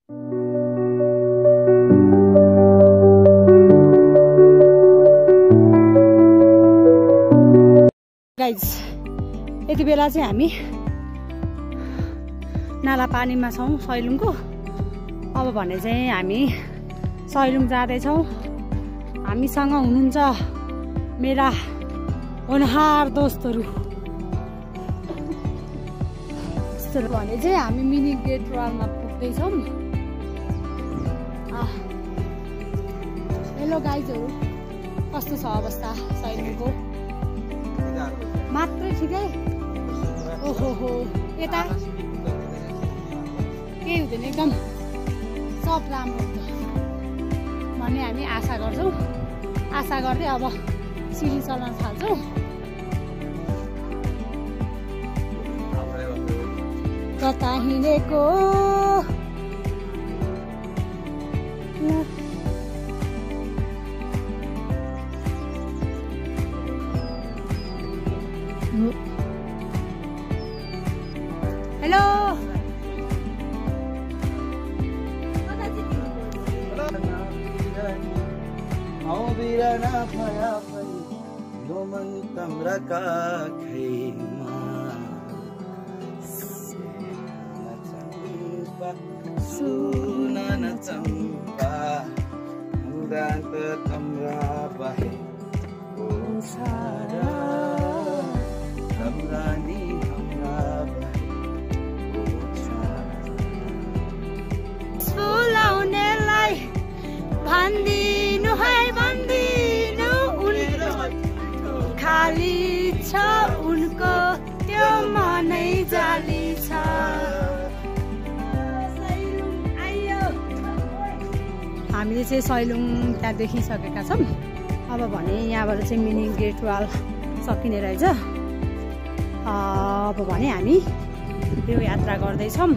Guys यति बेला चाहिँ हामी नाला पानीमा छौँ सैलुङको। अब भने चाहिँ हामी सैलुङ जाँदैछौँ। हामीसँग हुनुहुन्छ मेरा होनहार दोस्तहरू। भने चाहिँ हामी मिनी गेट वालमा पुग्दैछौँ। हेलो गाइजहरू, कस्तो छ अवस्था सैलुङको? मात्रै ठिकै? ओहो हो, यता केही हुँदैन, एकदम सब राम्रो हुन्छ भन्ने हामी आशा गर्छौँ। आशा गर्दै अब सिडी चलाउन थाल्छौँ। कता हिँडेको हेलो सुनन चम्पा मुदान्त तम्रा बाहे ओसारा तम्रानी हमरा बाहे बोलाउनेलाई भन्दिनु है, भन्दिनु उनको खाली छ, उनको त्यो मनै जाली छ। हामीले चाहिँ सैलुङ त्यहाँ देखिसकेका छौँ। अब भने यहाँबाट चाहिँ मिनी गेट वाल सकिने रहेछ। अब भने हामी यो यात्रा गर्दैछौँ।